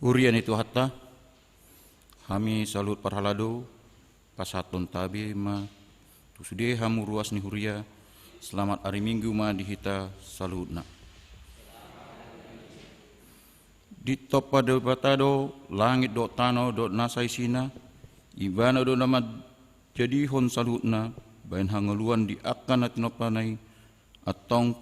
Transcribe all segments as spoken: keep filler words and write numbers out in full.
Huria ni Tuhanta, hami saluhut parhalado, pasahathon tabe ma tu sude hamu ruas ni huria, selamat ari Minggu ma di hita saluhutna. Ditompa Debata do langit dohot tano dohot nasa isina, Ibana do na manjadihon saluhutna, bahen hangoluan di angka na tinompana i, antong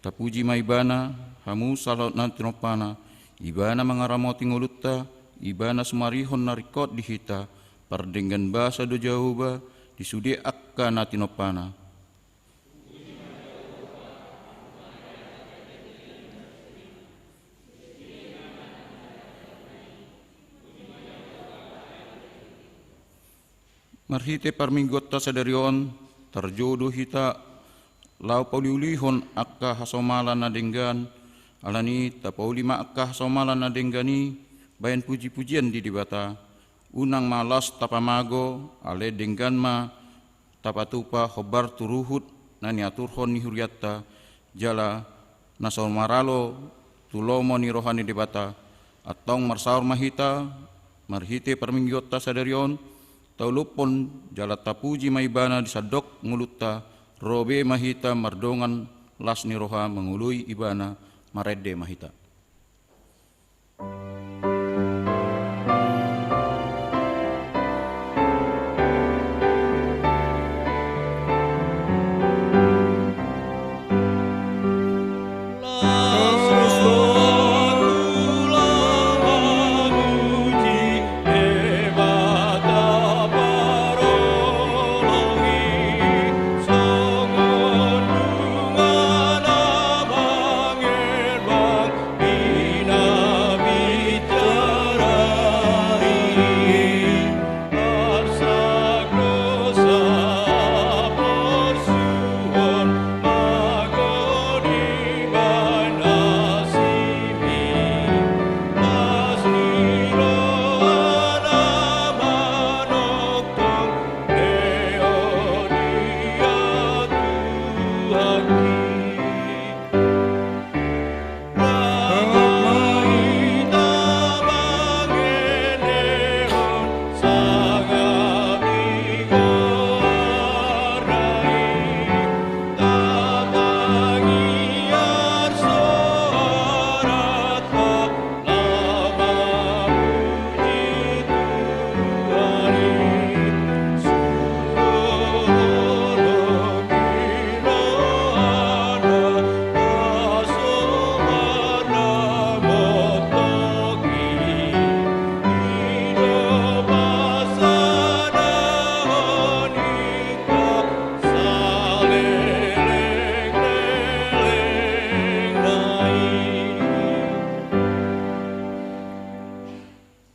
tapuji ma Ibana, hamu saluhut na tinompana, Ibana mangaramoti ngolunta, Ibana sumarihon na ringkot di hita, pardenggan basa do Jahowa, di sude angka na tinompana. Marhite parmingguonta sadari on, tarjou do hita laho pauliulihon angka hasomalan na denggan, alani tapauli ma angka hasomalan na denggan i, bahen pujipujian di Debata, unang ma laos tapamago, alai denggan ma tapatupa hombar tu ruhut na niaturhon ni hurianta, jala na so maralo tu lomo ni roha ni Debata. Antong marsaor ma hita, marhite parmingguonta sadari on, tauluphon jala tapuji ma Ibana di sandok ngolunta, ro be ma hita mardongan las ni roha mangoloi Ibana, marende ma hita.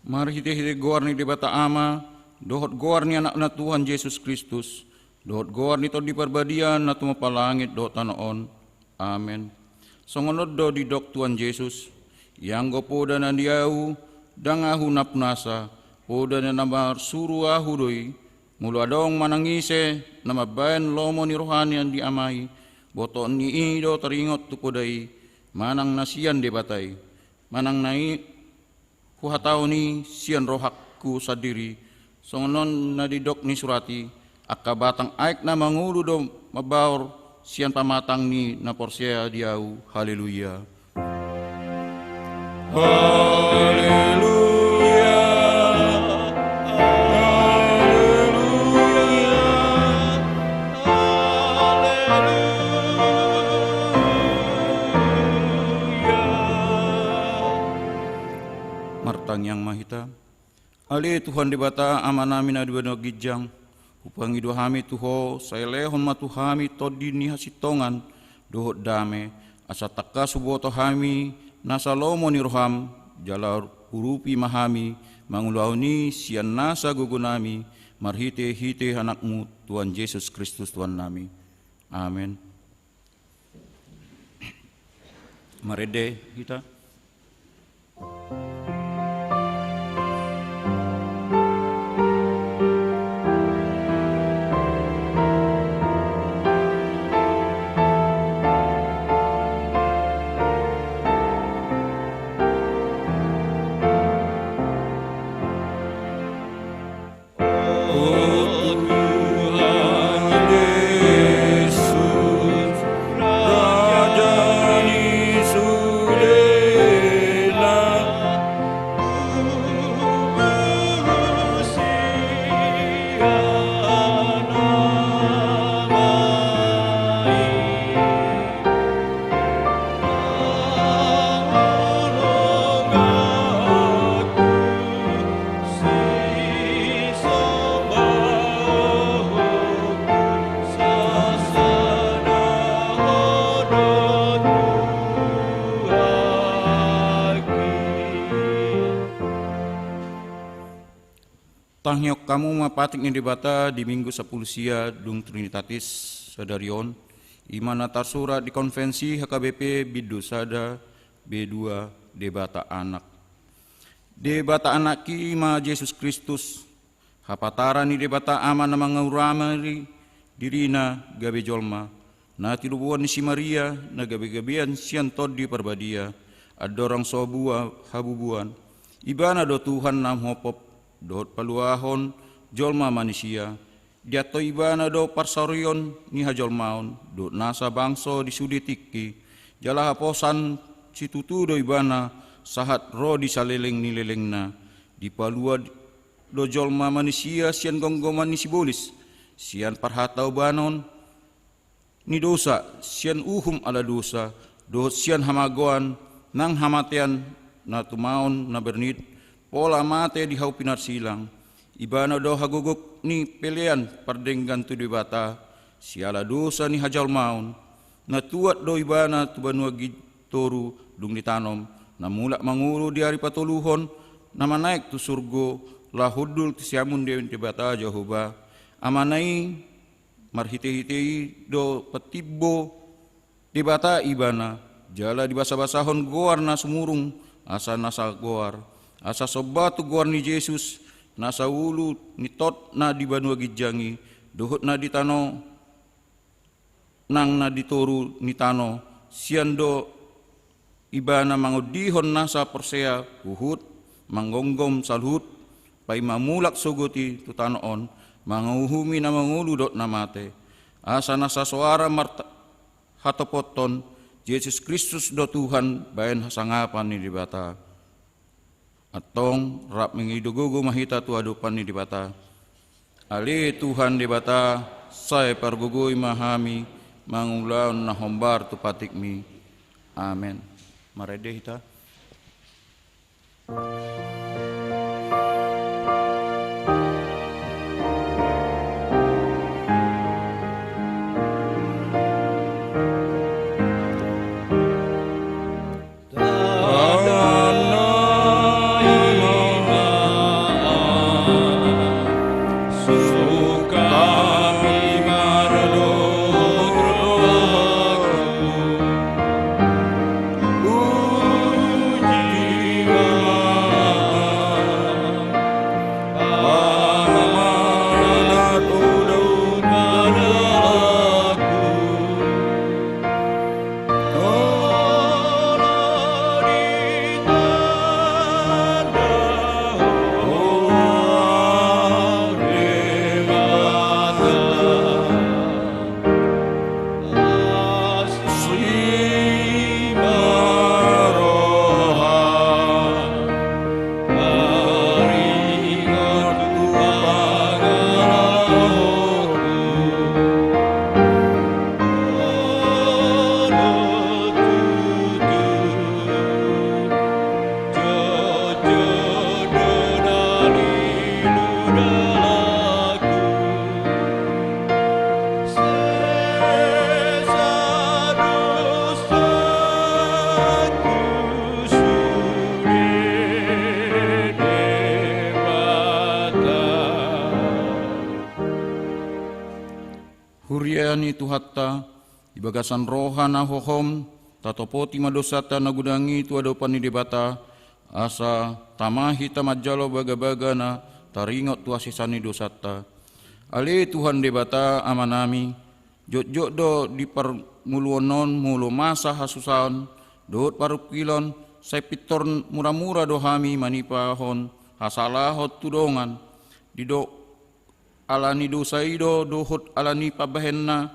Marhitehite goar ni Debata Ama, dohot goar ni Anakna Tuhan Jesus Kristus, dohot goar ni Tondi Parbadia na tumompa langit dohot tano on. Amen. Songon on do didok Tuhan Jesus, ianggo poda na di Ahu, ndang Ahu nampunasa, poda na marsuru Ahu do i. Molo adong manang ise na mambahen lomo ni rohana di Ama i, botoon ni i do taringot tu poda i, manang na sian Debata i, manang na i huhatahon i sian rohangku sandiri, songon on na didok ni surat i, angka batang aek na mangolu do mambaor sian pamatang ni na porsea di Ahu. Haleluya. Haleluya. Haleluya. Haleluya. Martangiang ma hita. Ale Tuhan Debata, Amanami na di banua ginjang, hupangido hami tu Ho, sai lehon ma tu hami tondi ni hasintongan dohot dame, asa tangkas huboto hami nasa lomo ni roham, jala urupi ma hami mangulahon i sian nasa gogonami, marhitehite Anakmu, Tuhan Jesus Kristus Tuhannami. Amen. Marende hita. Sangihon hamu ma patik ni Debata di Minggu sampulu sia dung Trinitatis sadari on, i ma na tarsurat di Konvensi H K B P bindu sada B dua, Debata Anak. Debata Anak i ma Jesus Kristus, hapataran ni Debata Ama na manguramari dirina gabe jolma, na tilobuan ni si Maria, na gabegabean sian Tondi Parbadia, andorang so bua habubuan. Ibana do Tuhan na umhophop dohot paluahon jolma manisia. Dianto Ibana do parsarion ni hajolmaon dohot nasa bangso di sude tingki. Jala haposan situtu do Ibana sahat ro di saleleng ni lelengna. Dipalua do jolma manisia sian gomgoman ni sibolis, sian parhatobanon ni dosa, sian uhum ala dosa, dohot sian hamagoan nang hamatean na tumaon na bernit, pola mate di hau pinarsilang. Ibana do hagogok ni pelean pardenggan tu Debata, siala dosa ni hajolmaon. Na tuat do Ibana tu banua gintoru dung ditanom, na mulak mangolu di ari patoluhon, na manaek tu surgo, laho hundul tu siamun ni Debata Jahowa. Amana i, marhitehite i do patimbo Debata Ibana, jala dibasabasahon goar na sumurung, asa nasa goar, asa somba tu goar ni Jesus, nasa ulu ni tot na di banua ginjang i, dohot na di tano nang na di toru ni tano. Sian do Ibana mangondihon nasa porsea huhut manggomgom saluhut paima mulak sogot i tu tano on, manguhumi na mangolu dohot na mate. Asa nasa soara marta-, hatopothon, Jesus Kristus do Tuhan, baen hasangapan ni Debata. Antong rap mangido gogo ma hita tu adopan ni Debata. Ale Tuhan Debata, sai pargogoi ma hami mangulahon na hombar tu patikmi. Amen. Marende hita. Huria ni Tuhanta, di bagasan roha na hohom, tatopoti ma dosanta na godang i tu adopan ni Debata, asa tama hita manjalo bagabaga na taringot tu hasesan ni dosanta. Ale Tuhan Debata Amanami, jotjot do di parngoluon on molo masa hasusaon dohot parungkilon, sai pintor muramura do hami manipahon hasalahon tu dongan. Di do-, ala ni dosa i do dohot ala ni pambahenna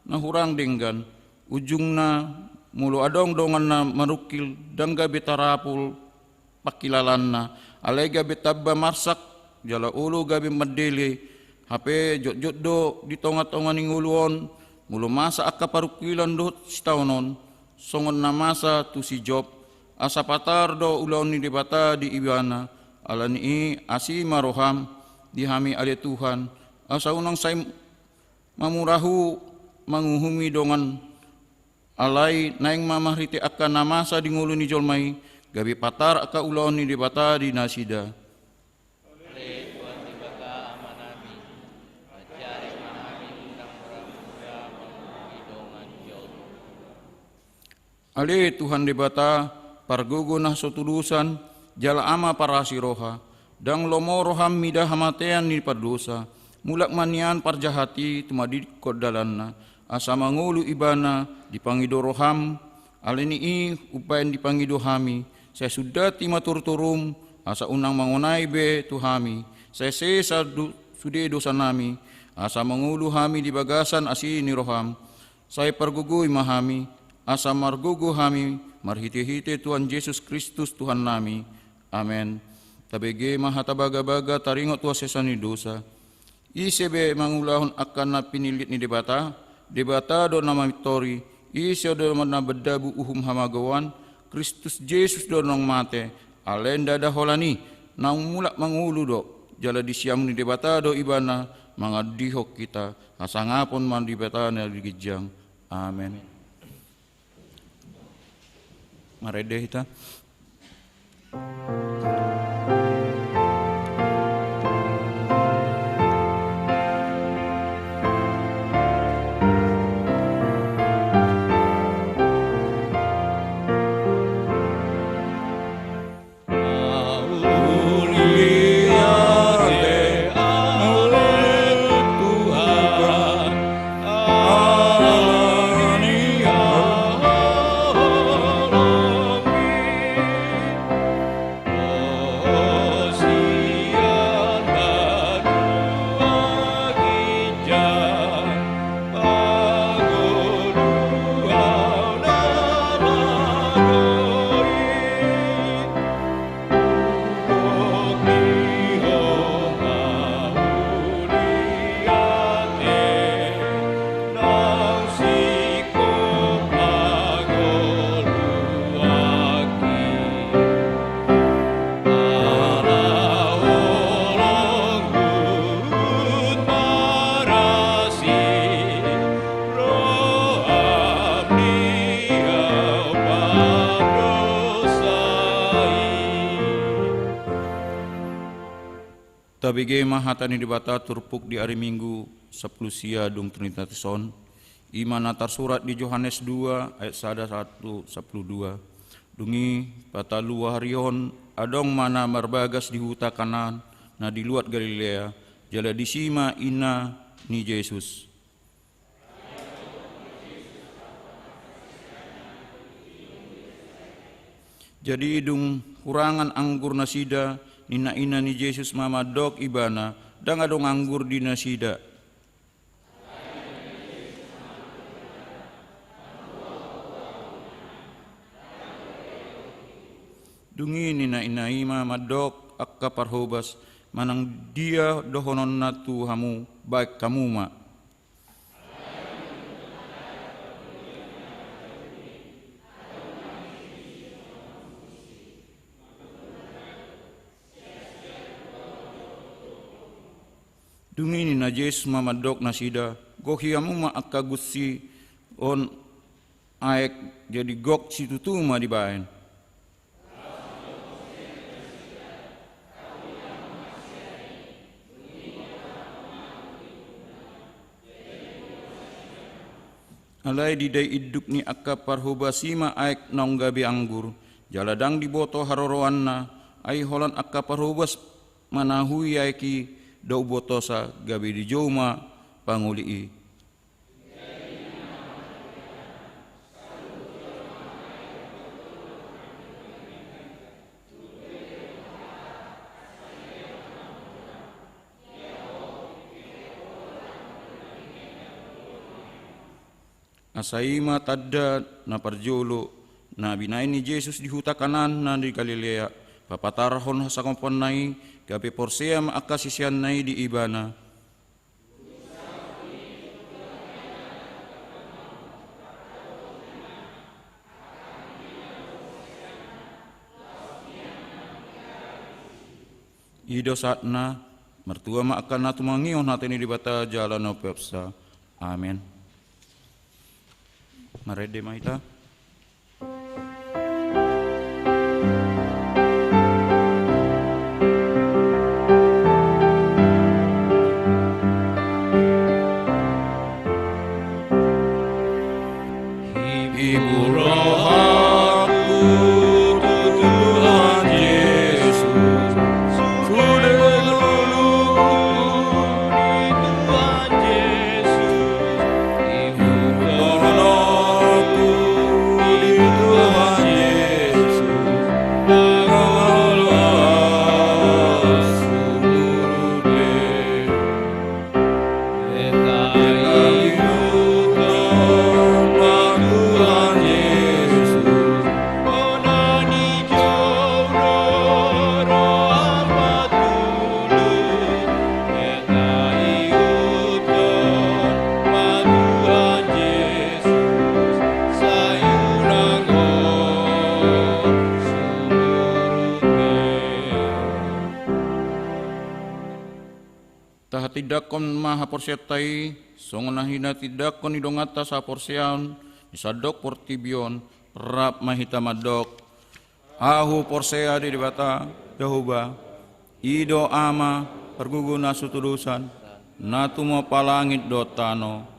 na hurang denggan. Ujungna, molo adong dongan na marungkil, ndang gabe tarapul pangkilalaanna, alai gabe tamba marsak, jala olo gabe mandele. Hape jotjot do di tongatonga ni ngolu on molo masa angka parungkilon dohot sitaonon, songon na masa tu si Job, asa patar do ulaon ni Debata di ibana. Ala ni i, asi ma roham di hami ale Tuhan, asa unang sai mamurahu manguhumi dongan, alai naeng ma marhite angka na masa di ngolu ni jolma i, gabe patar angka ulaon ni Debata di nasida. Ale Tuhan Debata Ale Tuhan Debata, pargogo na so tudosan, jala Ama parasi roha, ndang lomo roham mida hamatean ni pardosa, mulak ma nian parjahat i tumadingkon dalanna, asa mangolu ibana di pangido roham. Alani i umbahen dipangido hami, sai sundat i ma tortorum, asa unang mangonai be tu hami, sai sesa do, sude dosanami, asa mangolu hami di bagasan asi ni roham. Sai pargogoi ma hami, asa margogo hami marhitehite Tuhan Jesus Kristus Tuhannami. Amen. Tabege ma hata bagabaga taringot tu hasesaan ni dosa. Ise be mangulahon angka na pinillit ni Debata? Debata do na mamintori. Ise do na mandabu uhum hamagoan? Kristus Jesus do naung mate, alai ndada holan i, naung mulak mangolu do, jala di siamun ni Debata do ibana mangadihon hita. Hasangapon ma Debata na di ginjang. Amen. Marende hita. Tabege ma hata ni Debata turpuk di ari Minggu sampulu sia dung Trinitatis on. I ma na tarsurat di Johannes dua ayat sada sahat tu sampulu dua. Dung i, pataluahon adong ma na marbagas di huta Kanaan na di luat Galilea, jala disi ma ina ni Jesus. Jadi dung hurangan anggur nasida, ninna ina ni Jesus ma mandok ibana, ndang adong anggur di nasida. Dung i ninna ina i ma mandok angka parhobas, manang dia dohononna tu hamu, baen hamu ma. Dung i ninna Jesus ma mandok nasida, gohi hamu ma angka gusi on aek, jadi gok situtu ma dibaen. Alai didai induk ni angka parhobas i ma aek naung gabe anggur, jala ndang diboto haroroanna, ai holan angka parhobas manahui aek i, dao botosa, gabe dijou ma pangoli i. Asa i ma tanda na parjolo na binaen ni Jesus di huta Kanaan na di Galilea, papatarhon hasangaponna i, gabe porsea ma angka siseanna i di Ibana. I do sahatna. Martua ma angka na tumangihon hata ni Debata jala na umpeopsa. Amen. Marende ma hita. Hibur roha Hatindanghon ma haporseaonta i, songon na hinatindangkon ni donganta sahaporseaon di sandok portibi on, rap ma hita mandok: Ahu porsea di Debata Jahowa, i do Ama, pargogo na so tudosan, na tumompa langit dohot tano.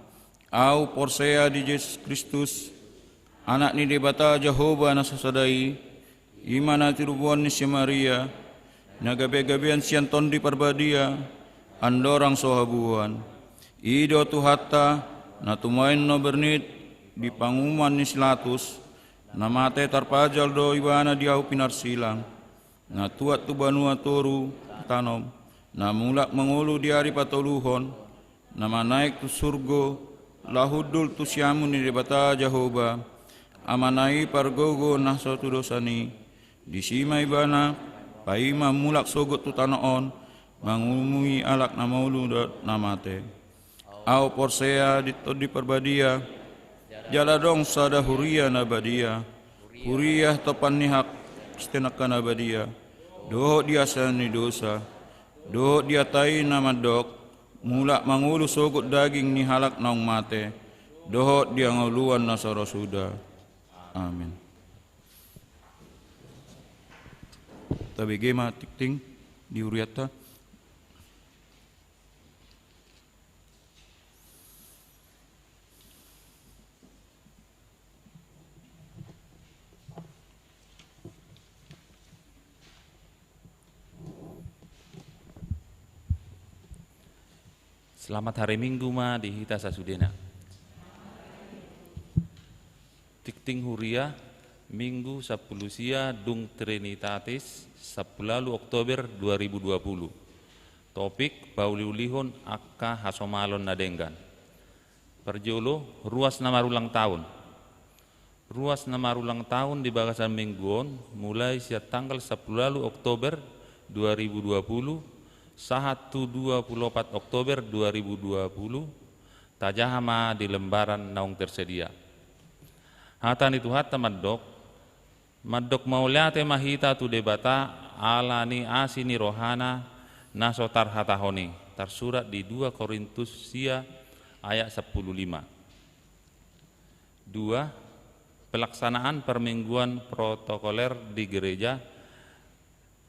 Ahu porsea di Jesus Kristus, Anak ni Debata Jahowa na sasada i, i ma na tinubuan ni si Maria, na gabegabean sian Tondi Parbadia, andorang so habuan. I do Tuhanta, na tumaon na bernit di panguhuman ni si Latus, na mate tarpajal do ibana di ahu pinarsilang, na tuat tu banua toru tanom, na mulak mangolu di ari patoluhon, na manaek tu surgo, laho hundul tu siamun ni Debata Jahowa, Amana i pargogo na so tudosan i. Disi ma ibana paima mulak sogot tu tano on, mangumumi halak na molu dohot na mate. Ahu porsea di Tondi Parbadia, jala adong sada huria na badia, huria topan ni hakristenan na badia, dohot di hasesaan ni dosa, dohot di hata i na mandok: Mulak mangolu sogot daging ni halak naung mate, dohot di hangoluan na so ro suda. Amen. Tabege ma tingting di hurianta. Selamat hari Minggu ma di hita sasudena. Tingting huria, Minggu sampulu sia dung Trinitatis, sampulu ualu Oktober dua ribu dua puluh. Topik: pauliulihon angka hasomalon na denggan. Parjolo, ruas na marulang taon. Ruas na marulang taon di bagasan minggu on, mulai sian tanggal sampulu ualu Oktober dua ribu dua puluh sahat tu dua puluh opat Oktober dua ribu dua puluh, tajaha ma di lembaran naung tersedia. Hata ni Tuhanta mandok: Mandok mauliate ma hita tu Debata ala ni asi ni rohana na so tarhatahon i, tarsurat di dua Korintus sia ayat sampulu lima. Dua, pelaksanaan parmingguan protokoler di gereja,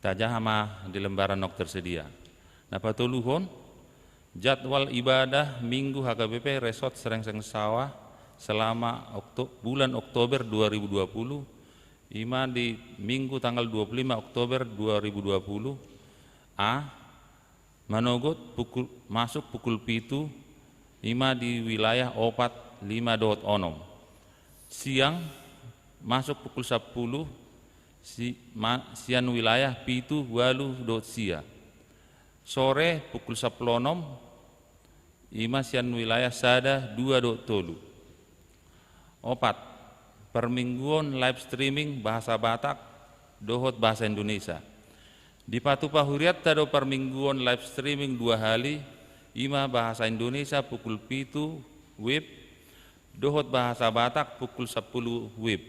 tajaha ma di lembaran naung tersedia. Na patoluhon, jadwal ibadah Minggu H K B P Resort Serengseng Sawah selama Okto-, bulan Oktober dua ribu dua puluh, i ma di Minggu tanggal dua puluh lima Oktober dua ribu dua puluh. A, manogot pukul, masuk pukul pitu, i ma di wilayah opat, lima dohot onom. Siang, masuk pukul sampulu, si-, ma-, sian wilayah pitu, ualu dohot sia. Sore, pukul sampulu onom, i ma sian wilayah sada, dua dohot tolu. Opat, parmingguon live streaming bahasa Batak dohot bahasa Indonesia. Dipatupa hurianta do parmingguon live streaming dua hali, i ma bahasa Indonesia pukul pitu W I B, dohot bahasa Batak pukul sampulu W I B.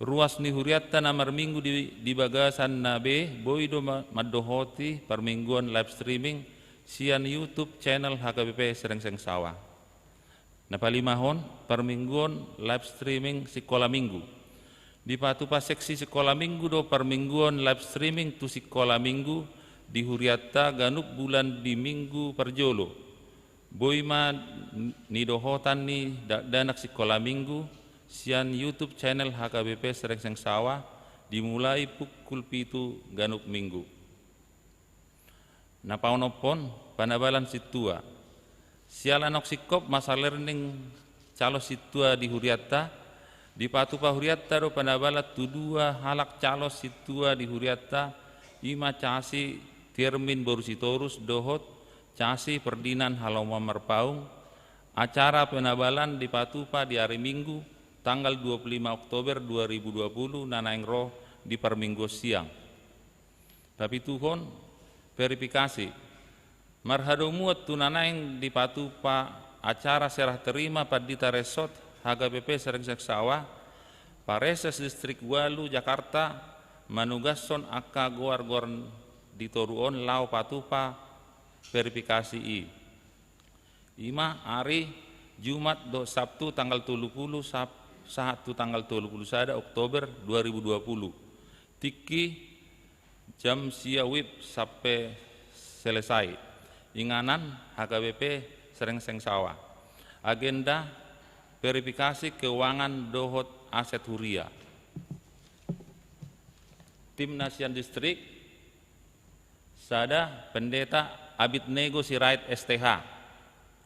Ruas ni hurianta na marminggu di, di bagasan na be, boi do ma-, mandohoti parmingguon live streaming sian YouTube channel H K B P Serengseng Sawah. Na palimahon, parmingguon live streaming sikola Minggu. Dipatupa seksi sikola Minggu do parmingguon live streaming tu sikola Minggu di hurianta ganup bulan di Minggu parjolo. Boi ma nidohotan ni dakdanak sikola Minggu sian YouTube channel H K B P Serengseng Sawah, dimulai pukul pitu ganup Minggu. Na paonomhon, panabalan sintua. Siala naung singkop masa learning calon sintua di hurianta, dipatupa hurianta do panabalan tu dua halak calon sintua di hurianta, i ma Casi Tirmin boru Sitorus dohot Casi Ferdinand Halomoan Marpaung. Acara panabalan dipatupa di ari Minggu, tanggal dua puluh lima Oktober dua ribu dua puluh, na naeng ro di parmingguon siang. Papituhon, verifikasi. Marhadomuan tu na naeng dipatupa acara serah terima Pandita Resort H K B P Serengseng Sawah, Pareses Distrik ualu Jakarta, manugashon angka goar-goar di toru on laho patupa verifikasi i. Ima ari Jumat dohot Sabtu tanggal tolu pulu sap-, sahat tu tanggal tolu pulu sada Oktober dua ribu dua pulu. Tingki jam sia WIB sampe selesai. Inganan H K B P Serengseng Sawah. Agenda verifikasi keuangan dohot aset huria. Tim na sian distrik, sada, Pendeta Abednego Sirait, S T H.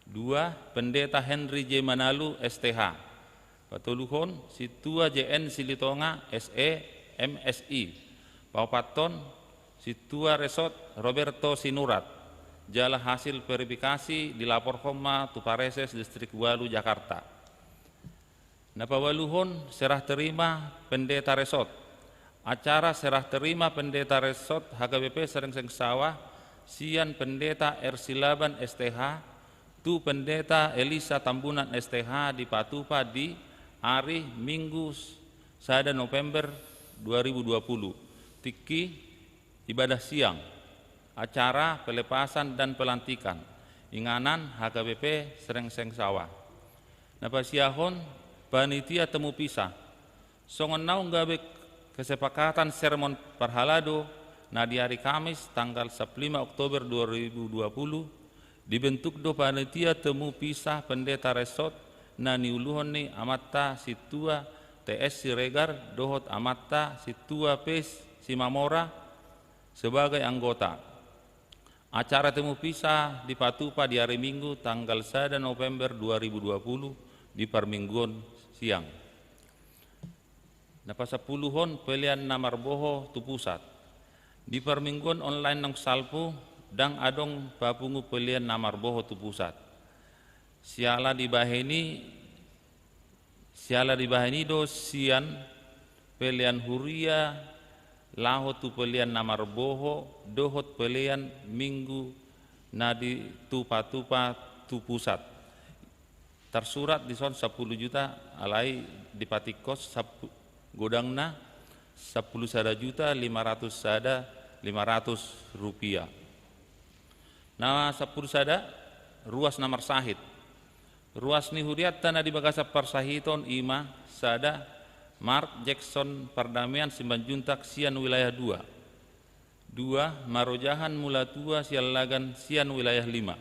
Dua, Pendeta Henry J Manalu, S T H. Patoluhon, Sintua J N Silitonga, S E, M Si. Paopathon, Sintua Resort Roberto Sinurat. Jala hasil verifikasi dilaporhon ma tu Pareses Distrik Ualu, Jakarta. Na paualuhon, serah terima Pendeta Resort. Acara serah terima Pendeta Resort H K B P Serengseng Sawah sian Pendeta R Silaban, S T H, tu Pendeta Elisa Tambunan, S T H, dipatupa di ari Minggu, sada November dua ribu dua puluh. Tingki ibadah siang, acara pelepasan dan pelantikan, inganan H K B P Serengseng Sawah. Na pasiahon, panitia temu pisah. Songon naung gabe kesepakatan sermon parhalado na di ari Kamis tanggal sampulu lima Oktober dua ribu dua puluh, dibentuk do panitia temu pisah Pendeta Resort na niuluhon ni Amanta Sintua T S Siregar dohot Amanta Sintua P Simamora sebagai anggota. Acara temu pisah dipatupa di ari Minggu tanggal sada November dua ribu dua puluh di parmingguon siang. Na pasampuluhon, pelean na marboho tu pusat. Di parmingguon online naung salpu, ndang adong papungu pelean na marboho tu pusat. Siala dibahen i, siala dibahen i do sian pelean huria laho tu pelean na marboho dohot pelean Minggu na ditupatupa tu pusat. Tarsurat dison sampulu juta, alai dipatingkos sampu-, godangna sampulu sada juta lima ratus sada lima ratus rupiah. Na sampulu sada, ruas na marsahit. Ruas ni hurianta na di bagasan parsahiton i ma: sada, Mark Jackson Pardamaian Simanjuntak sian wilayah dua. Dua, Marojahan Mulatua Siallagan sian wilayah lima.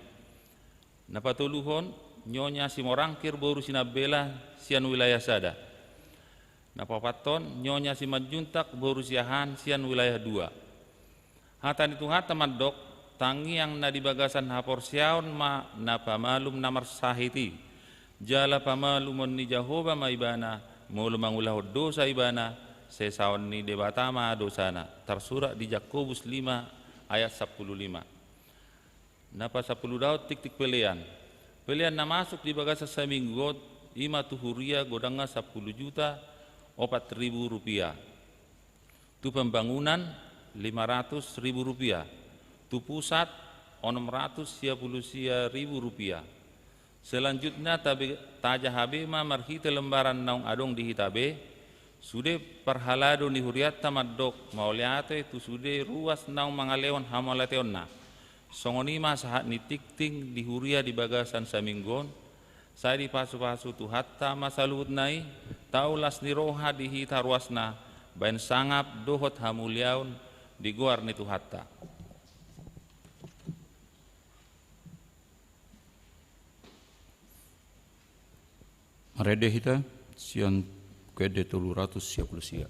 Na patoluhon, Nyonya Simorangkir boru Sinambela sian wilayah sada. Na paopathon, Nyonya Simanjuntak boru Siahaan sian wilayah dua. Hata ni Tuhanta mandok, tangiang na di bagasan haporseaon ma na pamalum na marsahit i. Jala pamalumon ni Jahowa ma ibana, molo mangulahon dosa ibana, sesaon ni Debata ma dosana. Tarsurat di Jakobus lima ayat sampulu lima. Na pasampuludaon, tingting pelean. Pelean na masuk di bagasan saminggu on i ma tu huria godangna sampulu juta opat ribu rupiah. Tu pembangunan lima ratus ribu rupiah. Tu pusat onom ratus sia pulu sia ribu rupiah. Selanjutna tabe-, tajaha be ma marhite lembaran naung adong di hita be, sude parhalado ni hurianta mandok mauliate tu sude ruas naung mangalehon hamauliateonna. Songon i ma sahat ni tingting di huria di bagasan saminggu on, sai dipasupasu Tuhanta ma saluhutna i, tau las ni roha di hita ruasna, bahen sangap dohot hamuliaon di goar ni Tuhanta. Marende hita sian K D tolu ratus sia pulu sia.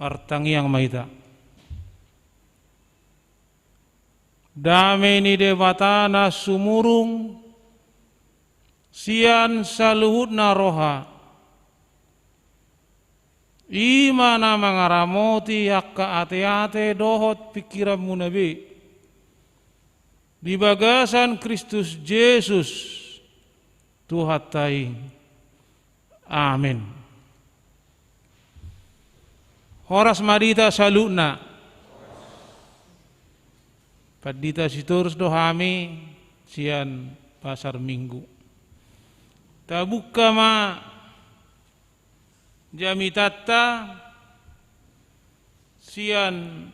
Martangiang ma hita. Dame ni Debata na sumurung sian saluhutna roha, i ma na mangaramoti angka ateate dohot pingkiranmuna be di bagasan Kristus Jesus Tuhanta i. Amen. Horas ma di hita saluhutna. Pandita sitorus do hami sian Pasar Minggu. Tabuka ma jamitanta sian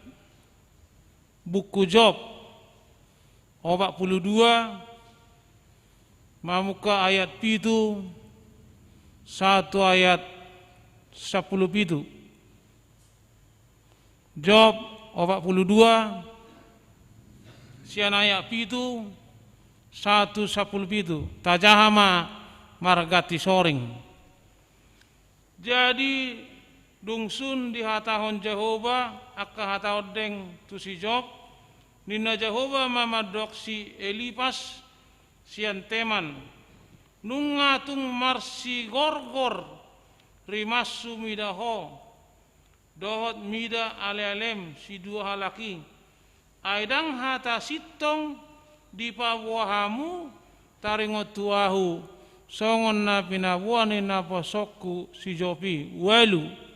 buku Job opat pulu dua, mamungka ayat pitu sahat tu ayat sampulu pitu. Job opat pulu dua, sian ayat pitu sahat tu sampulu pitu. Tajaha ma marganti soring. Jadi, dung sun dihatahon Jahowa angka hata ondeng tu si Job, ninna Jahowa ma mandok si Elipas sian Teman: Nunga tung marsigorgor rimashu mida ho, dohot mida alealem sidua halak i. Ai ndang hata sintong dipaboa hamu taringot tu ahu, songon na pinaboa ni naposongku si Job i. Ualu.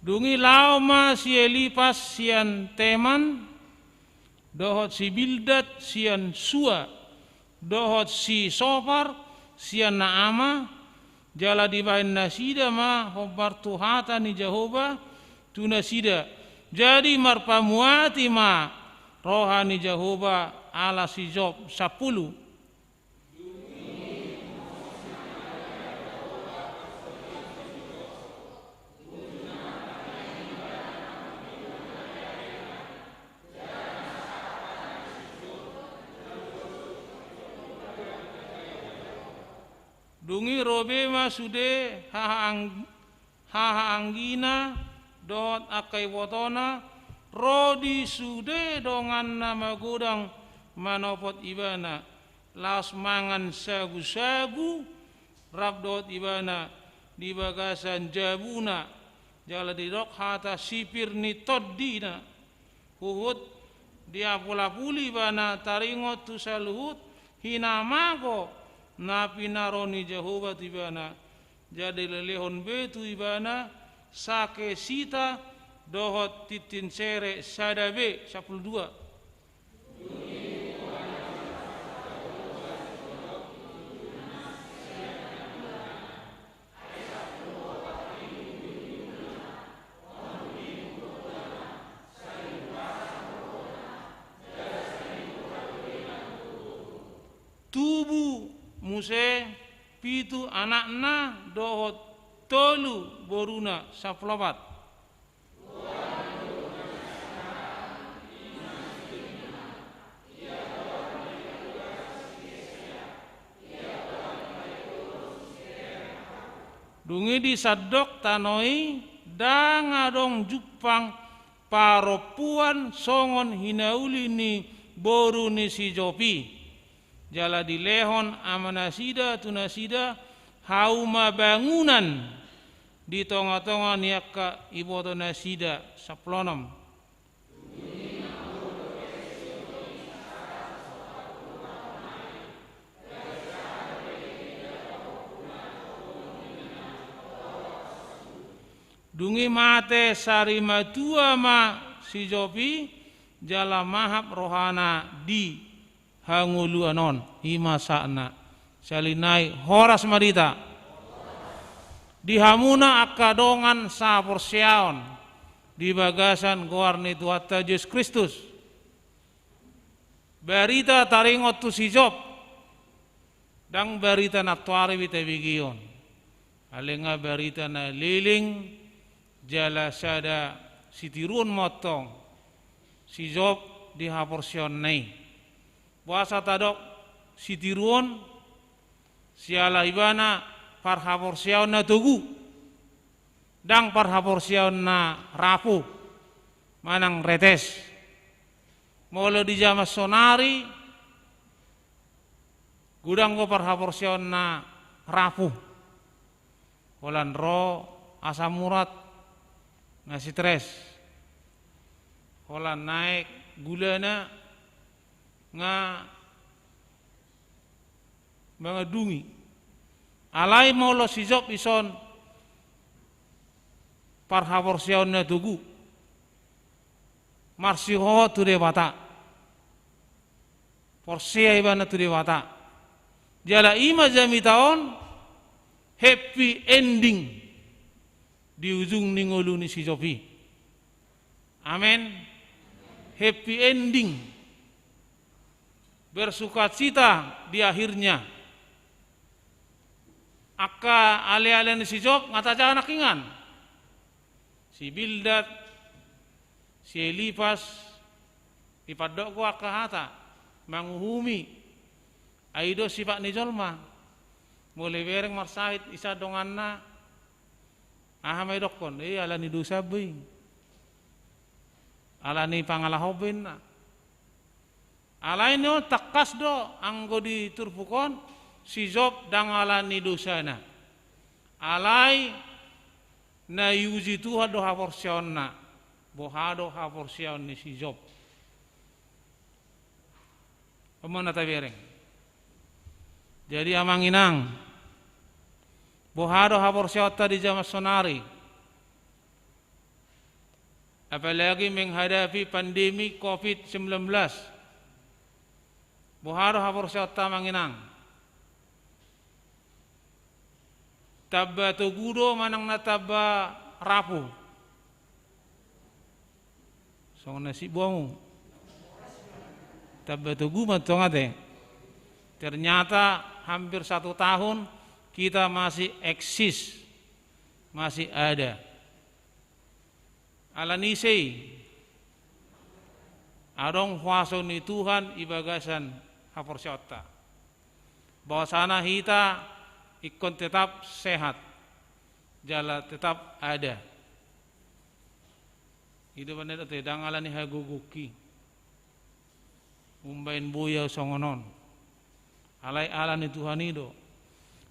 Dung i laho ma si Elipas sian Teman, dohot si Bildad sian Sua, dohot si Sofar sian Naama, jala dibahen nasida ma hombar tu hata ni Jahowa tu nasida. Jadi marpamuati ma roha ni Jahowa ala si Job. Sampulu. Dung i ro be ma sude hahaang-, hahaanggina dohot angka ibotona ro di sude donganna magodang manopot ibana, laos mangan sagusagu rap dohot ibana di bagasan jabuna, jala didok hata sipir ni tondina. Huhut diapulapuli ibana taringot tu saluhut hinamago na pinaro ni Jahowa tu ibana. Jadi dilehon be tu ibana sake sita dohot tintin sere sada be. Sampulu dua. Tubu muse pitu anakna dohot tolu boruna. Sampulu opat. Dung i disandok tano i, ndang adong jumpang parompuan songon hinauli ni boru ni si Job i. Jala dilehon amanasida tu nasida hauma bangunan di tongatonga ni angka ibotonasida. Sampulu onom. Dung i mate sarimatua ma si Job i, jala mahap rohana di hangoluan on, i ma sahatna. Sahali nai horas ma di hita. Di hamuna angka dongan sahaporseaon di bagasan goar ni Tuhanta Jesus Kristus. Barita taringot tu si Job, ndang barita nantoari be tabegehon. Alai nga barita na leleng jala sada sitiruon ma antong si Job di haporseaonna i. Boasa tadok sitiruon? Siala ibana parhaporseaon na togu, ndang parhaporseaon na rapuh manang retes. Molo di jaman sonari, godang do parhaporseaon na rapuh. Holan ro asam urat, nga stres. Holan naek gulana, nga mangandungi. Alai molo si Job dison parhaporseaon na togu, marsihohot tu Debata. Porsea ibana tu Debata. Jala i ma jamita on happy ending di ujung ni ngolu ni si Job i. Amen. Happy ending. Bersukacita di akhirnya. Angka aleale ni si Job nga tajaha nangkiningan. Si Bildad, si Elifas, dipandok do angka hata manguhumi. Ai do sifat ni jolma. Molo ibereng marsahit i sian donganna, aha ma idokkon? Eh, ala ni dosa be i. Ala ni pangalahon be inna. Alai on tangkas do anggo di turpuk on, si Job ndang ala ni dosana. Alai na iuji Tuhan do haporseaonna. Boha do haporseaon ni si Job? On ma na tabereng. Jadi amang inang, boha do haporseaonta di jaman sonari? Apalagi menghadapi pandemi covid sembilan belas. Boha do haporseaonta amang inang? Tamba togu do manang na tamba rapuh? Songon na sibomu. Tamba togu ma antong ate. Ternyata hampir satu tahun kita masih eksis, masih ada. Ala ni ise i? Adong huaso ni Tuhan di bagasan haporseaonta. Bahwasana hita ingkon tetap sehat, jala tetap ada. I do umbahen na didok ate, ndang ala ni hagogongki umbahen boi ahu songon on. Alai ala ni Tuhan i do.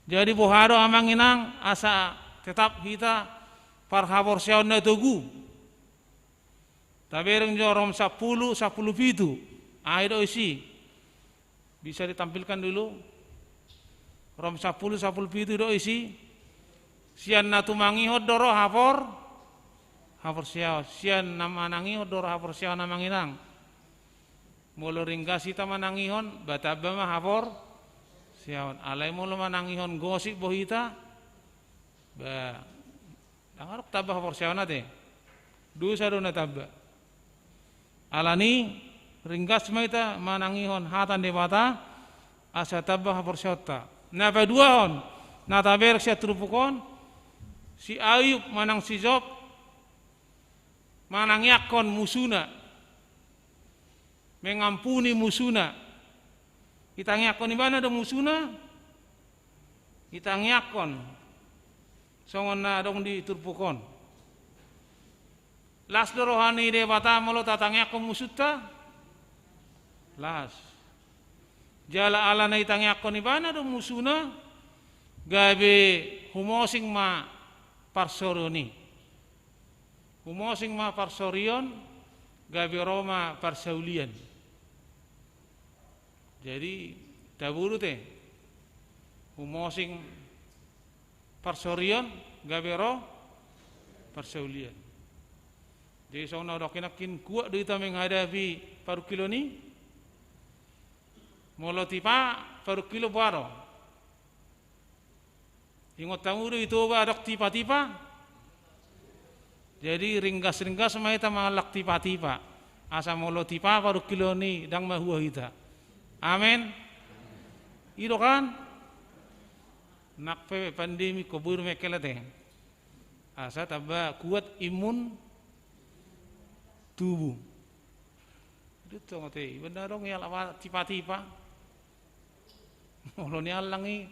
Jadi boha do amang inang asa tetap hita parhaporseaon na togu? Tabereng jo Rom sampulu, sampulu pitu. Aha i do isi? Bisa ditampilkan dulu. Rom sampulu, sampulu pitu do isi. Sian na tumangihon do ro hapor, haporseaon. Sian na manangihon do ro haporseaon amang inang. Molo ringgas hita manangihon, ba tamba ma haporseaon. Alai molo manangihon gosip bo hita, ba, ndang adong tamba haporseaon ate. Dosa do na tamba. Ala ni ringgas ma hita manangihon hata ni Debata, asa tamba haporseaonta. Na paduahon, na tabereng sian turpuk on, si Ayub manang si Job, manangiangkon musuna, mengampuni musuna. Ditangiangkon ibana do musuna? Ditangiangkon. Songon na adong di turpuk on. Las do roha ni Debata molo tatangiangkon musunta? Las. Jala ala na ditangiangkon ibana do musuna, gabe humosing ma parsorion i. Humosing ma parsorion, gabe ro ma parsaulian. Jadi, tabo do ate. Humosing parsorion, gabe ro parsaulian. Jadi, songon na hudok i nangkin, kuat do hita menghadapi parungkilon i? Molo tipa parungkilon boha do? Ingot hamu do i Toba adong tipa-tipa? Jadi ringgas-ringgas ma hita mangallang tipa-tipa, asa molo tipa parungkilon i ndang mahua hita. Amen. I do kan? Nang pe pandemi, ingkon boi do mengkel ate, asa tamba kuat imun tubuh. Dut songon i, iba ndang adong iallang tipa-tipa. Molo niallang i,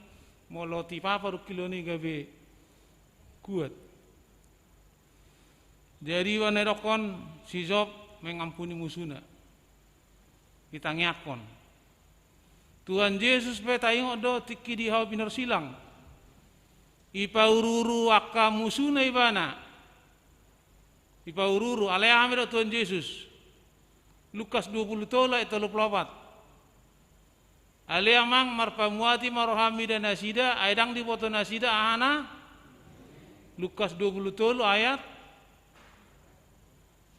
molo tipa parungkilon i gabe kuat. Jadi iba na didokkon si Job mengampuni musuna, ditangiangkon. Tuhan Jesus pe taingot do tingki di hau pinorsilang, dipauru-uru angka musuna ibana. Dipauru-uru, alai aha ma didok Tuhan Jesus? Lukas dua pulu tolu ayat tolu pulu opat. Ale Amang, marpamuati ma roham mida nasida, ai ndang diboto nasida aha na. Lukas dua pulu tolu ayat,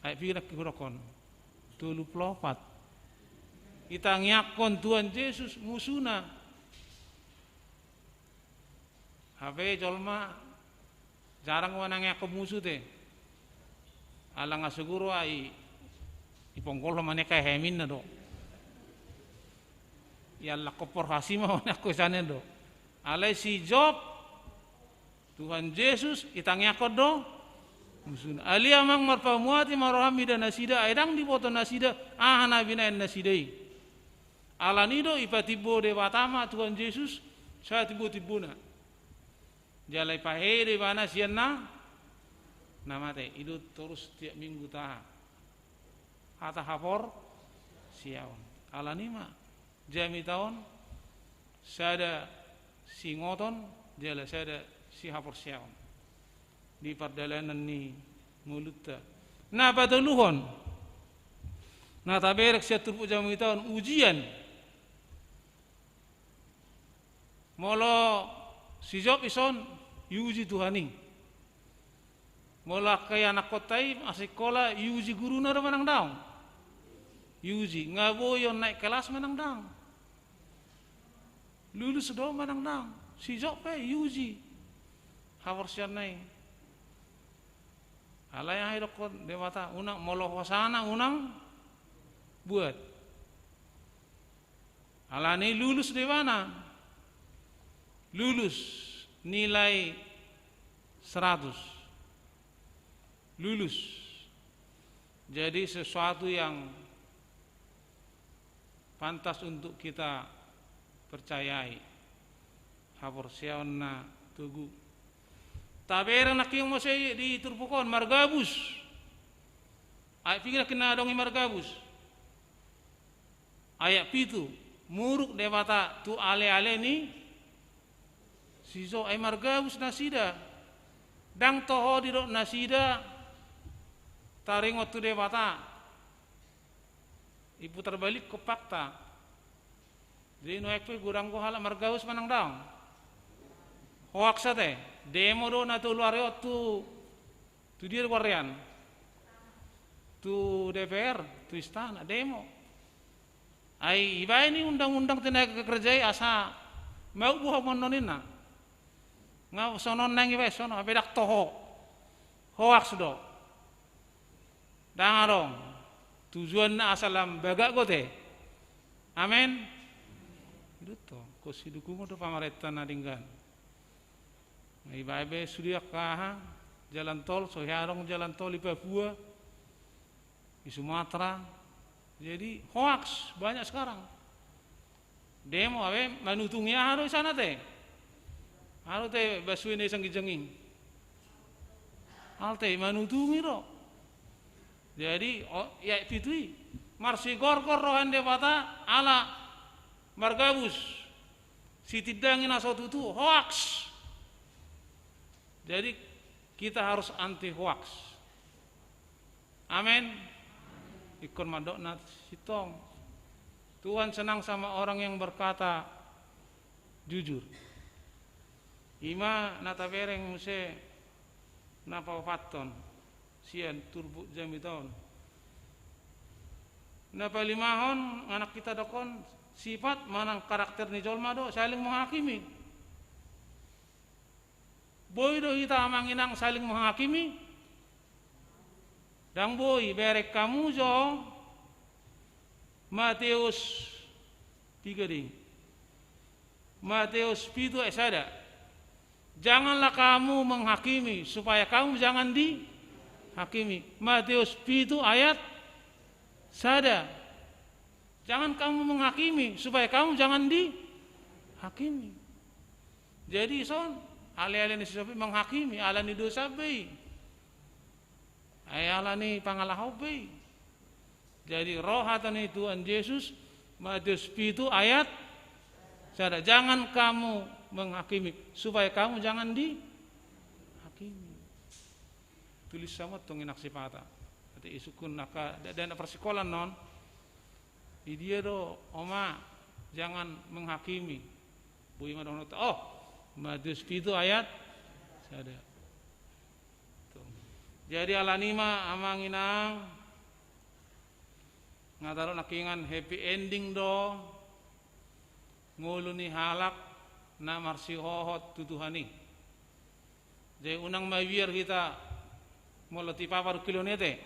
ayat pira nangkin hudokkon? Tolu pulu opat. Ditangiangkon Tuhan Jesus musuna. Hape jolma jarang manangiangkon musu te. Ala nga sogo roha i, diponggol ho maneka heminna do. Iallang kompor hasi ma maneka isana do. Alai si Job, Tuhan Jesus ditangiangkon do musuna. Ale Amang, marpamuati ma roham mida nasida, ai ndang diboto nasida aha na binahen nasida i. Alani do dipatimbo Debata ma Tuhan Jesus satimbo-timbona. Jala dipahehe do ibana sian na, na mate. I do torus tiap minggu taha hata haporseaon. Alani ma jamita on sada siingoton jala sada sihaporseaon di pardalanan ni ngolunta. Na patoluhon na tabereng sian turpuk jamita on, ujian. Molo si Job dison, diuji Tuhan i. Molo angka ianakhonta i masikola, diuji guruna do manang daong? Diuji. Nga boi on naik kelas manang daong? Lulus do manang daong? Si Job pe diuji haporseaonna i. Alai aha didokkon Debata? Unang, molo hosana unang buat. Alani lulus do ibana. Lulus, nilai seratus. Lulus. Jadi sesuatu yang pantas untuk kita percayai. Haporseaon na togu. Tabereng nangkin muse di turpuk on, margabus. Ayat pira nangkin na adong i margabus? Ayat pitu, muruk Debata tu ale-ale ni si Job, ai margabus nasida. Ndang toho didok nasida taringot tu Debata. Diputar balikkon fakta. Jadi nuaeng pe godang do halak margabus manang daong? Hoaks ate. Demo do na tolu ari on tu, tu dia do goarna? Tu D P R, tu istana, demo. Ai dibaen i undang-undang tenaga kerja i asa mau buha monnon inna. Nga songon naeng dibaen songon, hape ndang toho. Hoaks do. Ndang adong. Tujuanna asa lam bagak do ate. Amen. Dut ho, ingkon sidukungan do pamarenta na denggan. Nga dibaen be sude angka aha, jalan tol, so hea adong jalan tol di Papua, di Sumatera. Jadi hoaks banyak sekarang. Demo, hape manutungi aha do isana ate? Aha do ate basuhena i sian ginjang i? Alai manutungi do. Jadi, o, ayat pitu i. Marsigorgor roha ni Debata ala margabus. Sitindangi na so tutu, hoaks. Jadi, kita harus anti hoaks. Amen. Ingkon mandok na sintong. Tuhan senang sama orang yang berkata jujur. I ma na tabereng muse na paopathon sian turpuk jamita on. Na palimahon, nga nangkin tadokkon, Sifat manang karakter ni jolma do saling menghakimi. Boi do hita amang inang saling menghakimi? Ndang boi. Bereng hamu jo Mateus, tiga ding. Mateus pitu ayat sada. Janganlah kamu menghakimi, supaya kamu jangan dihakimi. Mateus pitu ayat sada. Jangan kamu menghakimi, supaya kamu jangan dihakimi. Jadi ison, ale-ale ni si Sopi menghakimi, ala ni dosa be i. Ai ala ni pangalaho be i. Jadi ro hata ni Tuhan Jesus, Mateus pitu ayat sada, jangan kamu menghakimi, supaya kamu jangan dihakimi. Tulis sama tong inak sipata. Ate isukun naka, da, da na parsikolan non. Idia do, oma, jangan menghakimi. Boi ma dohononta, oh, Mateus pitu ayat sada. Tuh. Jadi ala ni ma amang inang, nga taru nangkiningan happy ending do ngolu ni halak na marsihohot tu Tuhan i. Jadi unang mabiar hita molo tipa parungkilon i ate.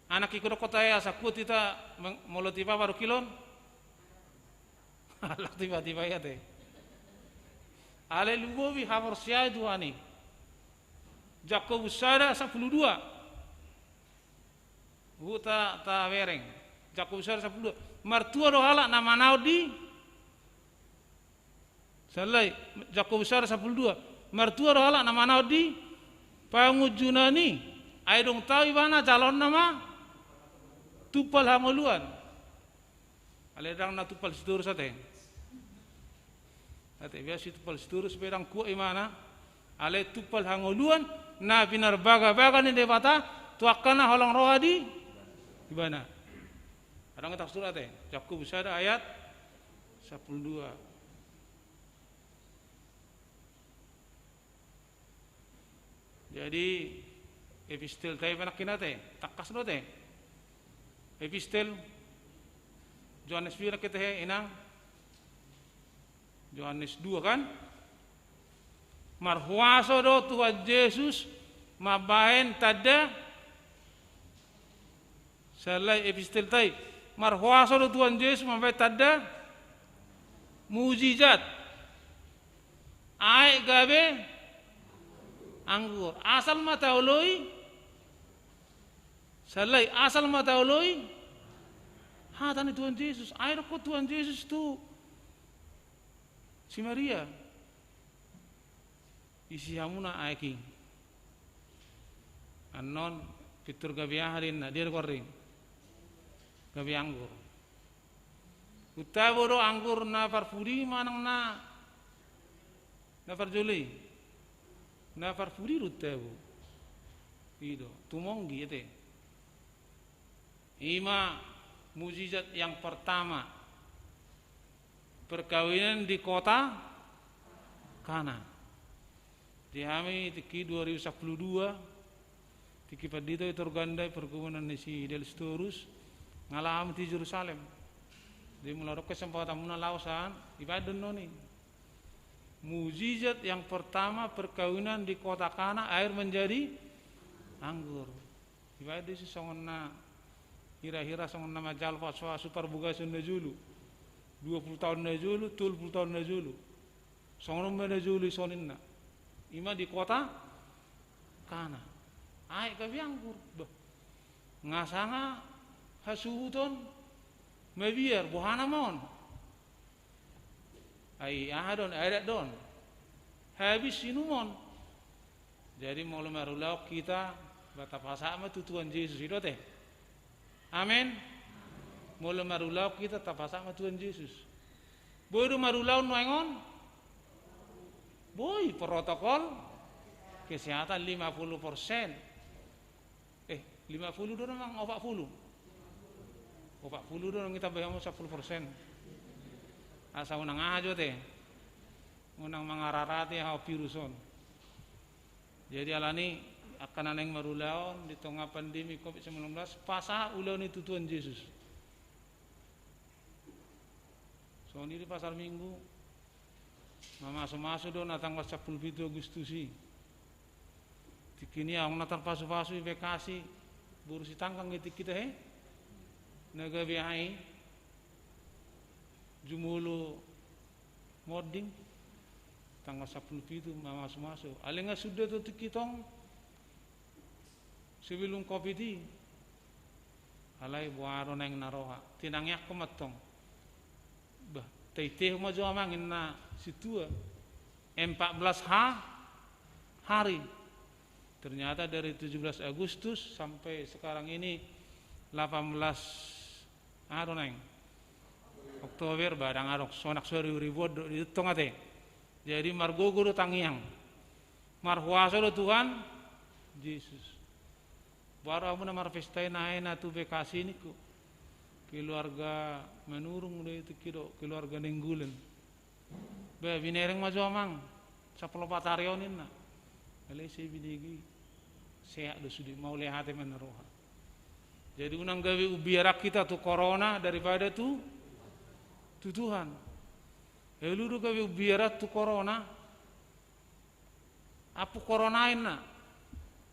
Anak i hudok hota i asa kuat hita meng-, molo tipa parungkilon. Halak tipa-tipa i ate. Alai lumobi haporseaon Tuhan i. Jakobus sada sampulu dua. Huta tabereng. Jakobus sada sampulu dua. Martua do halak na manaon di Sallai, Jakobus sada sampulu dua. Martua do halak na manaon di pangunjunan i, ai dung tau ibana jaloonna ma tumpal hangoluan. Alai ndang na tumpal Sitorus ate. Ate biasa tumpal Sitorus pe ndang kuat ibana. Alai tumpal hangoluan na pinarbagabaga ni Debata tu angka na holong roha di ibana. Adong hita surat ate, Jakobus sada ayat sampulu dua. Jadi epistel ta i panangkin ate, tangkas do ate. Epistel Johannes pira kita he inang? Johannes dua kan? Marhuaso do Tuhan Jesus mambahen tanda. Sallai epistel ta i. Marhuaso do Tuhan Jesus mambahen tanda mujizat. Aek gabe anggur. Asal ma taoloi. Sallai, asal ma taoloi hata ni Tuhan Jesus. Ai dokkon Tuhan Jesus tu si Maria. Isi hamuna aek i. Annon pintor gabe aha do inna, dia do goarna i. Gabe anggur. Huntabo do anggur na parpudi manang na, na parjolo i. Na parpudi do huntabo. I do, tumonggi ate. Ima mujizat yang pertama, perkawinan di kota Kana. Di hami tingki dua ribu sampulu dua, tingki pandita i Torganda i pergumulan ni si Dale Sitorus, nga laho hami tu Jerusalem. Jadi molo adong kesempatanmuna laho san, ibaen do annon i. Mujizat yang pertama perkawinan di kota Kana, air menjadi anggur. Ibaen do isi songon na hira-hira songon na manjalo pasu-pasu parbagason na jolo. Dua pulu taon na jolo, tolu pulu taon na jolo. Songon on ma na jolo i songon inna. Ima di kota Kana. Aek gabe anggur. Bah. Nga sanga hasuhuton mabiar, boha nama on. Ai aha do on, adat do on. Habis inumon. Jadi molo marulaon hita, ba tapasahat ma tu Tuhan Jesus, i do ate. Amen. Molo marulaon hita, tapasahat ma Tuhan Jesus. Boi do marulaon nuaeng on? Boi, protokol kesehatan lima puluh persen. Eh, lima puluh do na manang opat puluh? Opat puluh do na, nunga ditambai hamu sampulu persen. Asa unang aha jo ate. Unang mangararati aha virus on. Jadi alani angka na naeng marulaon di tonga pandemi covid sembilan belas, pasahat ulaon i tu Tuhan Jesus. Songon i di pasar Minggu, mamasumasu do na tanggal sampulu pitu Agustus i. Tingki ni adong na tarpasupasu i Bekasi, boru Sitanggang i tingki tahe. Na gabe aha i? Jumolo monding. Tanggal sampulu pitu mamasumasu. Alai nga suda tu tingki tong sebelum covid i. Alai boha do naeng na roha? Tinangiangkon ma tong. Bah, taitehon ma jo amang, ninna sintua. Empat belas ha-, hari. Ternyata dari tujuh belas Agustus sampai sekarang ini delapan belas, aha do naeng? Oktober, bah, ndang adong, sonang soribu-ribu do ditongtong ate. Jadi margogo do tangiang. Marhuaso do Tuhan Jesus. Baru hamu na marpesta i, na tu Bekasi ningku. Keluarga Manurung do i tingki do, keluarga Nainggolan. Bah, binereng ma jo amang, sampulu opat ari on ninna. Alai sai binege i, sehat do sude, mauliate ma ninna roha. Jadi unang gabe umbiaran hita tu corona daripada tu, tu Tuhan. Elo do gabe umbiaran tu corona. Ampu corona ninna.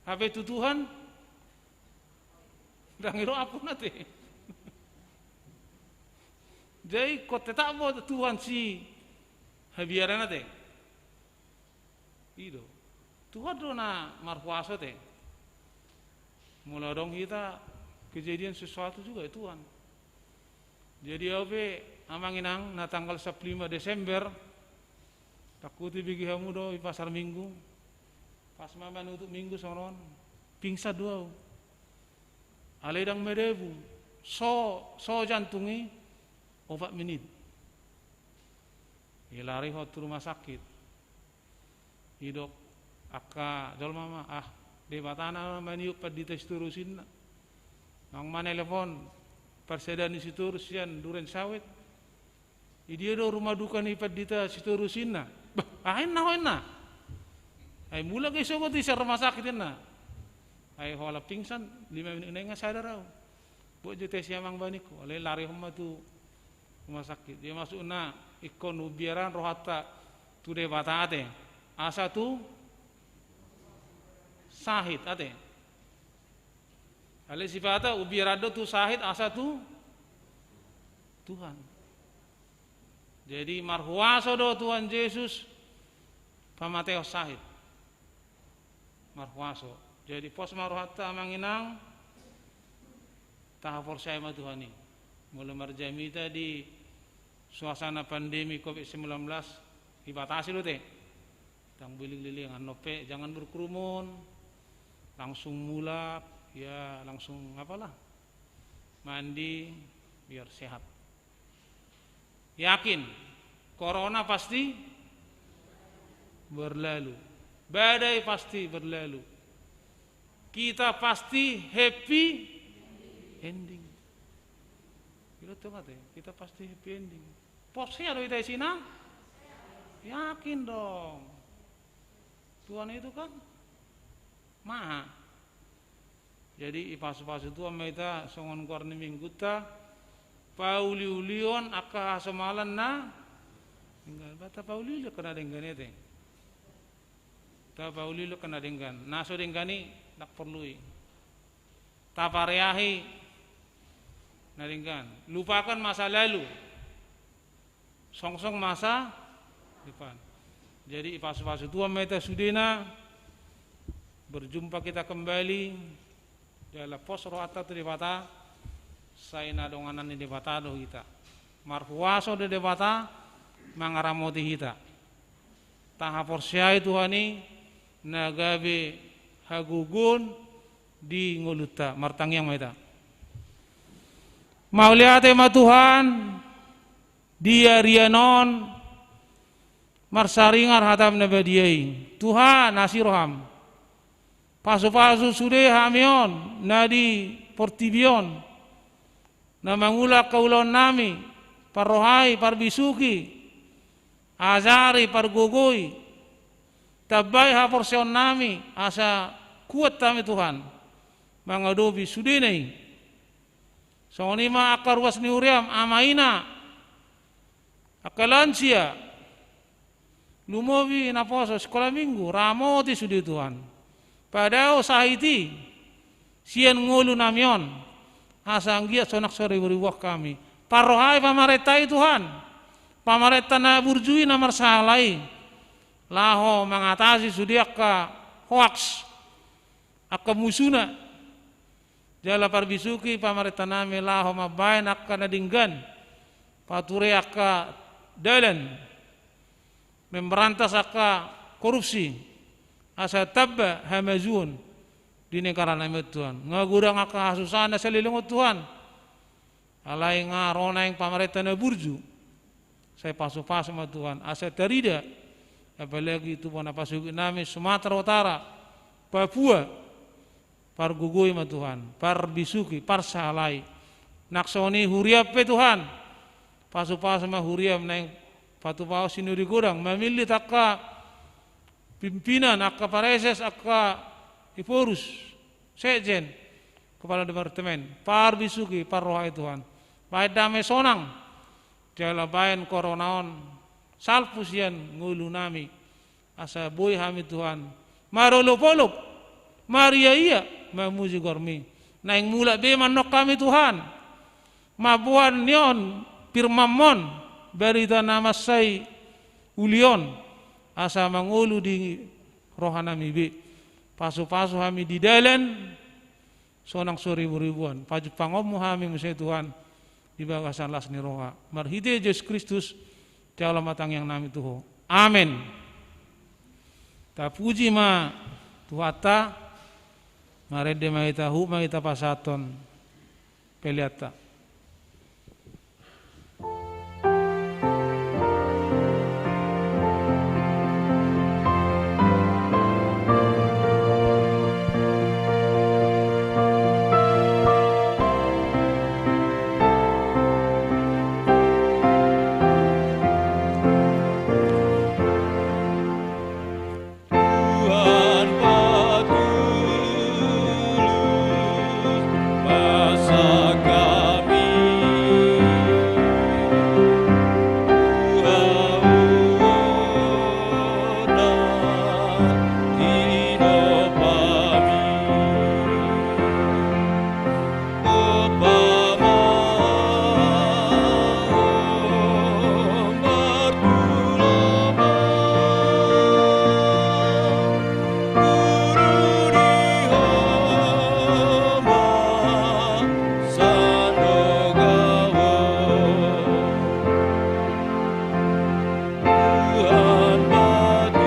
Hape tu Tuhan, ndang ro ampuna ate. Jadi ingkon tetap ma Tuhan sihabiaran ate. I do. Tuhan do na marhuaso ate. Molo adong hita kejadian sesuatu juga ya Tuhan. Jadi au pe amang inang, na tanggal sampulu lima Desember, ndang huibege hamu do i pasar Minggu. Pas ma manutup Minggu songon on, pingsan do au. Alai ndang madabu. So, so jantung i, opat menit. Ilari ho tu rumah sakit. Didok angka jolma ma, ah, Debata nama maniop pandita Sitorus ninna. Naung manelepon parsadaan ni Sitorus sian Duren Sawit. Idia do rumah duka ni pandita Sitorus ninna. Bah, aha ninna ho ninna? Ai mulak i sogot i sian rumah sakit ninna. Ai holan pingsan, lima menit nai nga sadar au. Buat jo tes i amang ba ningku. Alai larihon ma tu rumah sakit. Jadi maksudna ingkon umbiaran rohanta tu Debata ate. Asa tu sahit ate. Alai sipata umbiaran do tu sahit asa tu Tuhan. Jadi marhuaso do Tuhan Jesus pamatehon sahit. Marhuaso. Jadi pos ma rohanta amang inang, tahaporseai ma Tuhan i. Molo marjamita di suasana pandemi covid sembilan belas, dibatasi do ate. Ndang boleh keliling, annon pe jangan berkerumun, langsung mulak, ya langsung apalah, mandi, biar sehat. Yakin, corona pasti berlalu. Badai pasti berlalu. Kita pasti happy ending. Kita pasti happy ending. Pos hea do hita isina? Yakin dong. Tuhan itu kan maha. Jadi ipasupasu Tuhan ma hita songon goar ni minggunta, pauliulihon angka hasomalan na denggan. Ba tapauliuli angka na denggan i ate. Tapauliuli angka na denggan. Na so denggan i ndang porlu i. Tapareahi na denggan. Lupakan masa lalu. Songsong masa depan. Jadi ipasupasu Tuhan ma hita sudena, berjumpa kita kembali, jala pos rohanta tu Debata, sai na donganan ni Debata do hita. Marhuaso do Debata mangaramoti hita. Tahaporseai Tuhan i na gabe hagogoon di ngolunta. Martangiang ma hita. Mauliate ma Tuhan, di arian on marsaringar hataM na badia i. Tuhan, asi rohaM. Pasupasu sude hami on na di portibi on, na mangula angka ulaonnami, parrohai, parbisuhi, ajari, pargogoi, tambai haporseaonnami, asa kuat hami Tuhan mangadopi sudena i. Songon i ma angka ruas ni huriaM, ama ina, Angka lansia, lumobi naposo sikola minggu, ramoti sude Tuhan. Padao sahit i sian ngolunami on, asa anggiat sonang so ribu-ribuan hami. Parrohai pamarenta i Tuhan, pamarenta na burju i na marsahala i, laho mangatasi sude angka hoaks, angka musuna. Jala parbisuhi pamarentanami laho mambahen angka na denggan, pature angka dalan, memberantas angka korupsi, asa tamba hamajuon di negaranami on Tuhan. Nga godang angka hasusaan na saleleng on Tuhan. Alai nga ro naeng pamarenta na burju. Sai pasu-pasu ma Tuhan, asa tarida, apalagi tubu na pasogitnami Sumatera Utara, Papua, pargogoi ma Tuhan, parbisuhi, parsahalai. Nang songon i huriam pe Tuhan, pasu-pasu ma huriam naeng patupaon sinodi godang, mamillit angka pimpinan, angka praeses, angka ephorus, sekjen, kepala departemen, parbisuhi, parrohai Tuhan. Bahen dame sonang, jala bahen corona on salpu sian ngolunami, asa boi hami Tuhan marolop-olop, maria-ia, mamuji goarmi. Naeng mulak be ma annon hami Tuhan, mamboan ni on, firmanmon, barita na mansai uli on, asa mangolu di rohanami be. Pasu-pasu hami di dalan, sonang so ribu-ribuan. Pajumpangonmu hami muse Tuhan, di bagasan las ni roha. Marhite Jesus Kristus, jalo ma tangiangnami tu Ho. Amen. Tapuji ma Tuhanta, marende ma hita, huhut ma hita pasahathon peleanta. Tuhan patulus masa kami, Tuhan uona tinopa mi. Tuhan patulus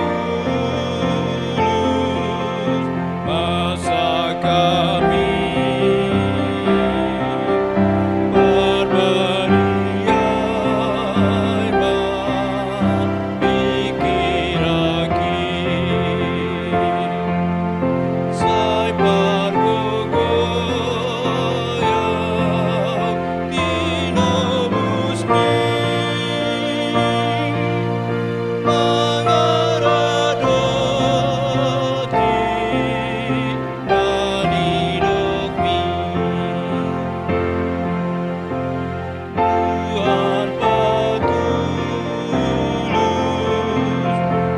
masa kami, parbadiai ma pikiranki. Sai pargogoion tinobusmi, mangaradoti na nidokmi. Tuhan patulus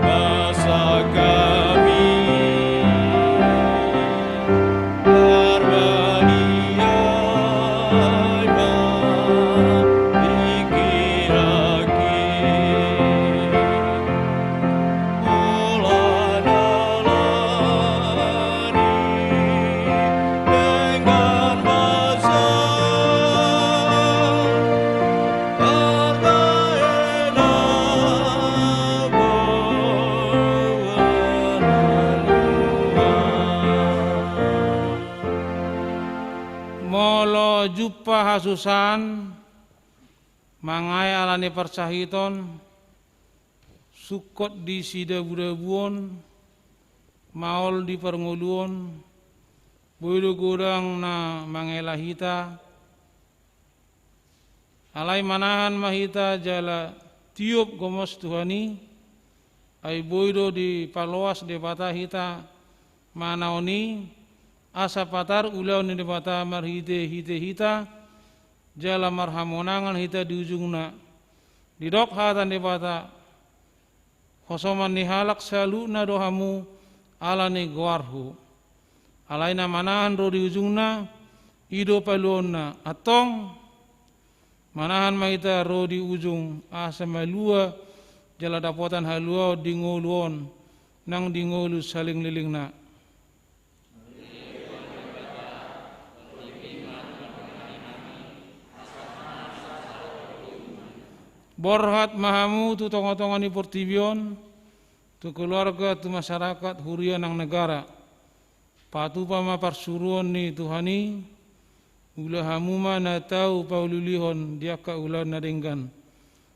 masa kami, parbadiai ma pikiranki. Holan alani denggan basa, tarbahen na boan nuaeng. Molo jumpa hasusaan, mangae alani parsahiton, sungkot di sidabudabuon, maol di parngoluon, boi do godang na mangela hita, alai manahan ma hita jala tiop gomos Tuhan i, ai boi do dipaloas Debata hita manaon i, asa patar ulaon ni Debata marhitehite hita, jala marhamonangan hita di ujungna. Didok hata ni Debata: Hosoman ni halak saluhutna do hamu ala ni goarhu. Alai na manahan ro di ujungna, i do paluaonna. Antong, manahan ma hita ro di ujung, asa malua jala dapotan haluaon di ngolu on, nang di ngolu salelenglelengna. Borhat ma hamu tu tongatonga ni portibi on, tu keluarga, tu masyarakat, huria nang negara. Patupa ma parsuruon ni Tuhan i, ula hamu ma na tau paulihon di angka ulaon na denggan.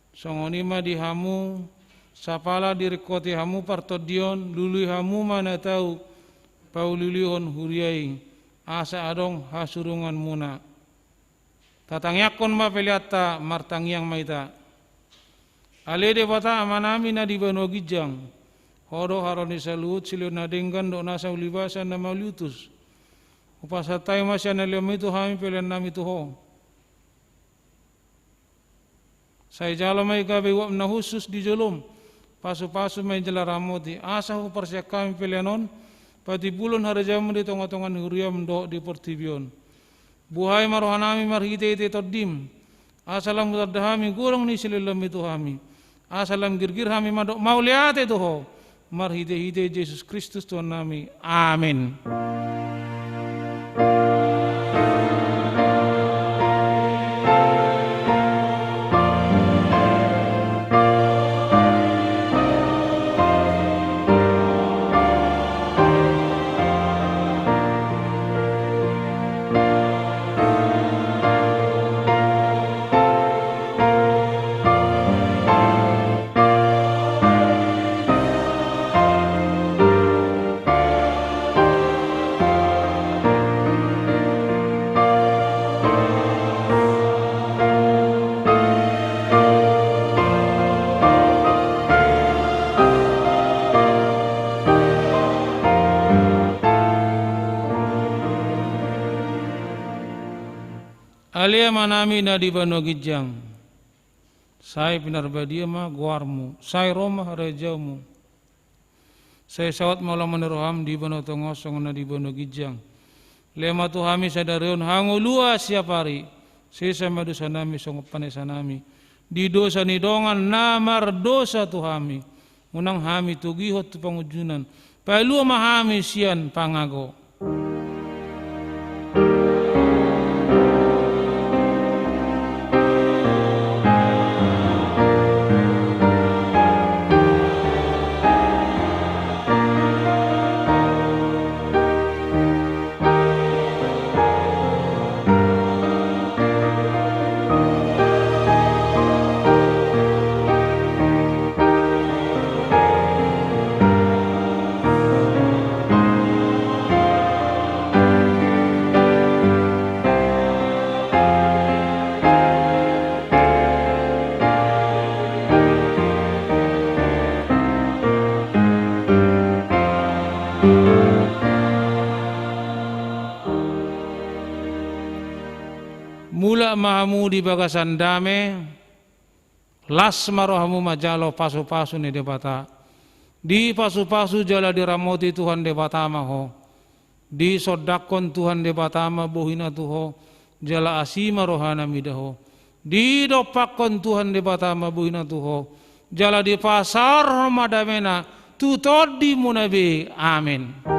Songon i ma di hamu, sapala diringkoti hamu partondion, lului hamu ma na tau paulihon huria i, asa adong hasurunganmuna. Tatangiangkon ma peleanta, martangiang ma hita. Ale Debata Amanami na di banua ginjang, Ho do haroro ni saluhut silehon na denggan dohot nasa ulibasan na mauliutus. Hupasahat hami ma sian haleonMi tu hami peleannami tu Ho. Sai jalo ma i gabe uap na hushus di jolom, pasupasu ma i jala ramoti, asa huparsian hami pelean on patimbulhon harajaonMu di tongatonga ni huriaM dohot di portibi on. Buhai ma rohanami marhitehite TondiM, asa lam hutanda hami godang ni silehonMi tu hami, asa lam girgir hami mandok mauliate tu Ho, marhitehite Jesus Kristus Tuhannami. Amen. Ale Amanami na di banua ginjang, sai pinarbadia ma goarMu, sai ro ma harajaonMu. Sai saut ma lomo ni rohaM di banua tonga on songon na di banua ginjang. Lehon ma tu hami sadari on hangoluan siapari, sesa ma dosanami songon panesanami di dosa ni dongan na mardosa tu hami. Unang hami togihon tu pangunjunan, palua ma hami sian pangago. Mulak ma hamu di bagasan dame, las ma rohamu manjalo pasupasu ni Debata. Dipasupasu jala diramoti Tuhan Debata ma ho. Disondangkon Tuhan Debata ma bohiNa tu ho, jala asi ma rohaNa mida ho. Didompakkon Tuhan Debata ma bohiNa tu ho, jala dipasaorhon ma dameNa tu tondimuna be. Amen.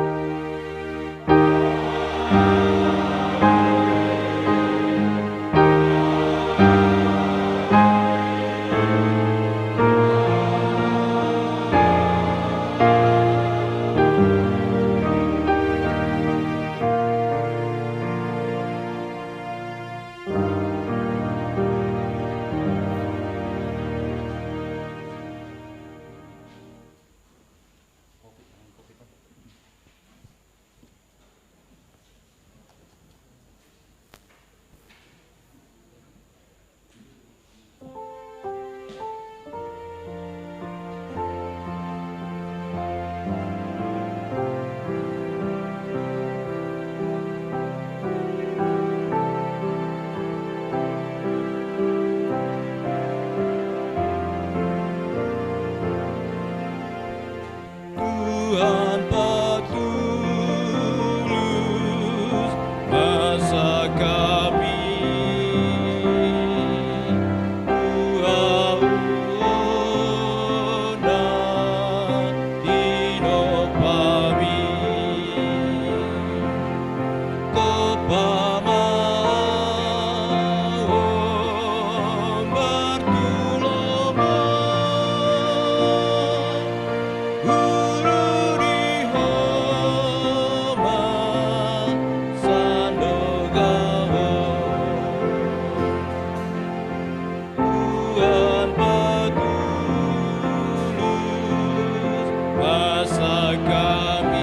Tuhan patulus masa kami, huahuona tinopa mi. Topa ma hombar tu lomo, guru di homa sandok gahom. Tuhan patulus masa kami.